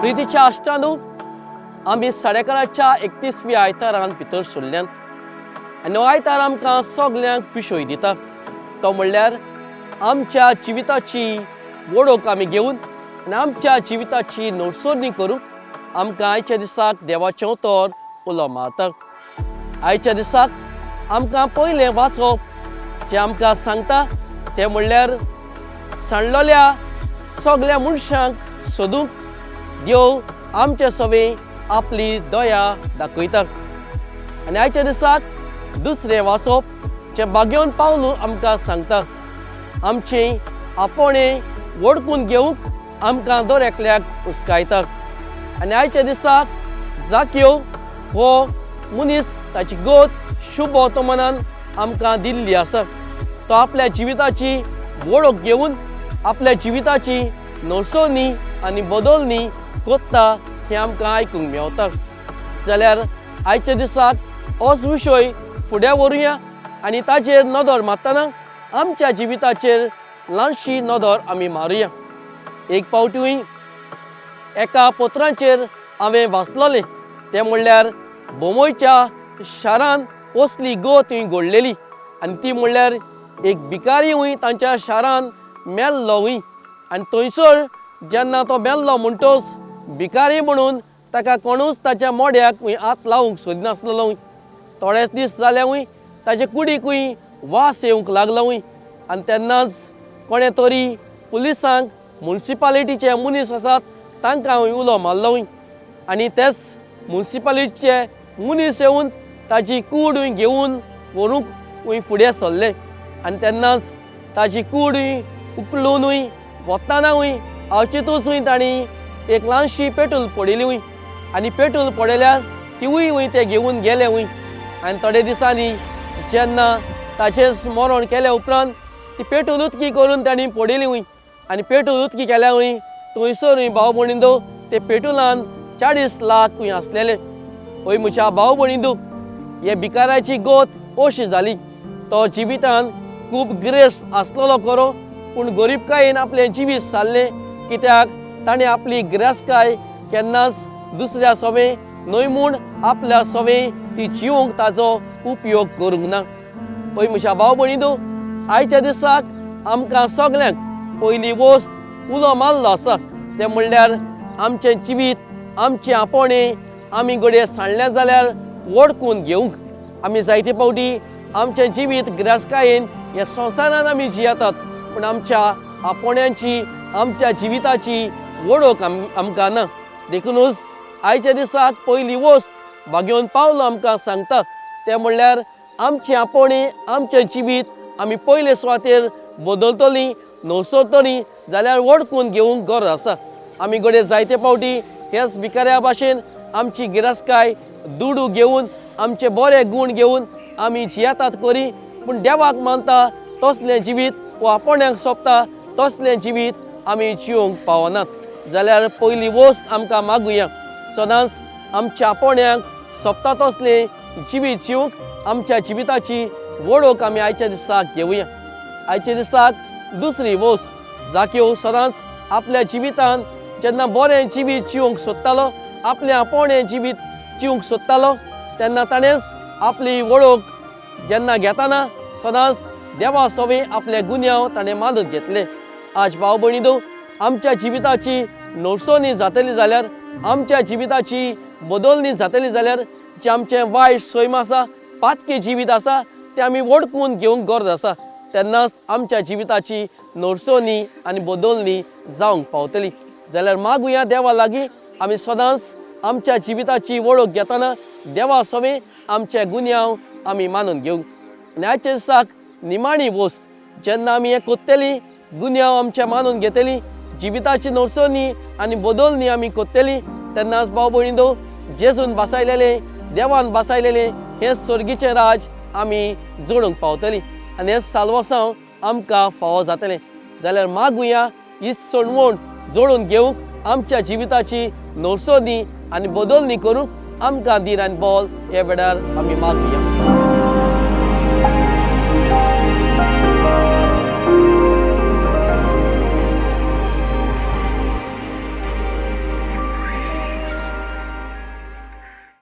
प्रितीच्या आश्टानू आमी साडेकाराच्या 31व्या आयतारान भितर सरल्यान आनी हो आयतार आमकां सगल्यांक विशय दिता तो म्हणल्यार आमच्या जिविताची वळख आमी घेवन आनी आमच्या जिविताची नवसरणी करूंक आमकां आयच्या दिसाक देवाचें उतर उलो मारता. आयच्या दिसाक आमकां पयलें वाचप जें आमकां सांगता तें म्हणल्यार सांडलेल्या सगल्या मनशांक सोदूंक देव आमचे सवे आपली दया दाखयता. आनी आयच्या दिसाक दुसरें वाचप जें बागेवन पावलू आमकां सांगता आमचें आपोणें वडकून घेवंक आमकां दर एकल्याक हुस्कायता. आनी आयच्या दिसाक जाक्यो हो मनीस ताची गत शुभ वर्तमानान आमकां दिल्ली आसा. तो आपल्या जिविताची वळख घेवन आपल्या जिविताची नवसरणी आनी बदलणी कोत्ता हें आमकां आयकूंक मेवता. जाल्यार आयच्या दिसाक होच विशय फुडें व्हरुया आनी ताचेर नदर मारतना आमच्या जिविताचेर ल्हानशी नदर आमी मारुया. एक पावटूय एका पत्रांचेर हांवें वाचलोलें तें म्हणल्यार बोंबयच्या शारान कसली गत घडलेली आनी ती म्हणल्यार एक भिकारीय तांच्या शारान मेल्लोय आनी थंयसर जेन्ना तो मेल्लो म्हणटच भिकारी म्हणून ताका कोणूच ताच्या मोड्याक हात लावंक सोदिनासलेलो. थोडेच दीस जाल्यारूय ताचे कुडीकूय वास येवंक लागलोय आनी तेन्नाच कोणें तरी पुलिसांक मुन्सिपालिटीचे मनीस आसात तांकां उलो मारलोय आनी तेच मुन्सिपालिटीचे मनीस येवन ताची कूड घेवन व्हरूंक फुडें सरले आनी तेन्नाच ताची कूड उखलुनूय वतानाय अवचितूच तांणी एक ल्हानशी पेटूल पडिल्ली आनी पेटूल पडयल्यार तिवूय ते घेवन गेले. आनी थोडे दिसांनी जेन्ना ताचें मरण केल्या उपरांत ती पेटूल उदकी करून तांणी पडिल्ली आनी पेटूल उदकी केल्यारूय थंयसरूय भाव भयणींनो ते पेटुलान 40 लाख आसलेले. हय म्हज्या भाव भयणींनो, हे भिकाऱ्याची गत अशी जाली. तो जिवितान खूब ग्रेस आसलेलो खरो पूण गरिबकायेन आपलें जिवीत सारलें कित्याक ताणें आपली गिरेस्तकाय केन्नाच दुसऱ्या सवे न्हय म्हूण आपल्या सवे ती जिवंक ताचो उपयोग करूंक ना. हय म्हज्या भाव भयणींनो, आयच्या दिसाक आमकां सगल्यांक पयली वस्त उलो मारलो आसा तें म्हणल्यार आमचें जिवीत आमचें आपोणें आमी घडये सांडलें जाल्यार वडकून घेवंक. आमी जायते फावटी आमचें जिवीत गिरेस्तकायेन ह्या संवसारान आमी जियेतात पूण आमच्या आपोण्यांची आमच्या जिविताची वळख आमकां ना. देखुनूच आयच्या दिसाक पयली वस्त बागेवन पावलो आमकां सांगता तें म्हणल्यार आमचें आपोणें आमचें जिवीत आमी पयले सुवातेर बदलतलीं नवसरतलीं जाल्यार वडकून घेवंक गरज आसा. आमी घडये जायते फावटी हेच भिकाऱ्या भाशेन आमची गिरेस्तकाय दुडू घेवन आमचे बरे गूण घेवन आमी जियेतात करी पूण देवाक मानता तसलें जिवीत वो आपोण्याक सोंपता तसलें जिवीत आमी जिवंक पावनात. जाल्यार पयली वस्त आमकां मागुया सदांच आमच्या आपोण्याक सोंपता तसलें जिवीत जिवंक आमच्या जिविताची वळख आमी आयच्या दिसाक घेवया. आयच्या दिसाक दुसरी वस्त जाक्यो सदांच आपल्या जिवितान जेन्ना बरें जिवीत जिवंक सोदतालो आपलें आपोणें जिवीत जिवंक सोदतालो तेन्ना ताणेंच आपली वळख जेन्ना घेतना सदांच देवा सवे आपले गुन्यांव ताणें मानून घेतले. आज भाव भयणींनो, आमच्या जिविताची नवसरणी जातली जाल्यार आमच्या जिविताची बदलणी जातली जाल्यार जें आमचें वायट सैम आसा पातकी जिवीत आसा तें आमी वडकून घेवंक गरज आसा. तेन्नाच आमच्या जिविताची नवसरणी आनी बदलणी जावंक पावतली. जाल्यार मागुया देवा लागीं आमी सदांच आमच्या जिविताची वळख घेतना देवा सवे आमचे गुन्यांव आमी मानून घेवंक. आनी आयच्या दिसाक निमाणी वस्त जेन्ना आमी हें कोत्तली गुन्यांव आमचे मानून घेतली जिविताची नवसरणी आनी बदलणी आमी कोत्तली तेन्नाच भाव भयणींनो जेजून बसायलेलें देवान बसायलेलें हें स्वर्गीचें राज आमी जोडूंक पावतली आनी हें साल्वासांव आमकां फावो जातलें. जाल्यार मागुया ही सणवण जोडून घेवंक आमच्या जिविताची नवसरणी आनी बदलणी करूंक आमकां धीर आनी बल ह्या वेळार आमी मागुया.